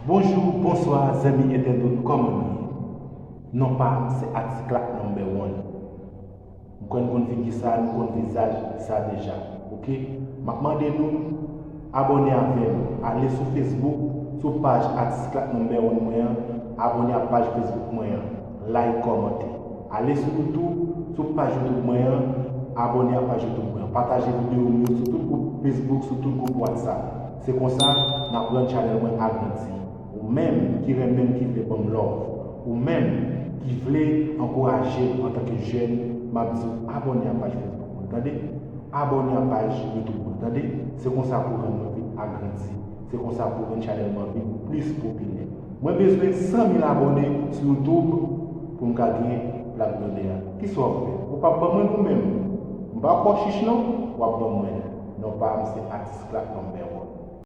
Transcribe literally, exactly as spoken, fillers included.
Bonjou, bonswa, zanmi entènot, kòman nou ye? Non pa m se Atis Clack number one. M kwè n konn figi sa, nou konn vizaj sa deja, oke? M ap mande nou abòne avè m. Ale sou Facebook, sou paj Atis Clack number one mwen an, abòne ak paj Facebook mwen an, like, kòmante. Ale sou YouTube, sou paj YouTube mwen an, abòne ak paj YouTube mwen an. Pataje videyo m yo sou tout gwoup Facebook, sou tout gwoup WhatsApp. Se konsa n ap rann chanèl mwen agrandi. Ou menm ki renmen m, ki vle ban m love, ou menm ki vle ankouraje m antanke jèn, m ap di w abòne ak paj Facebook mwen, tande? Abòne ak paj YouTube mwen, tande? Se konsa pou rann mwen vin agrandi. Se konsa pou rann chanèl mwen vin plis popilè. Mwen bezwen san mil abòne sou YouTube pou m ka gen plak done a. Kisa w ap fè? Ou p ap ban mwen l ou menm? M pa kwè w chich non, w ap ban mwen l. Non pa m se Atis Clack number one.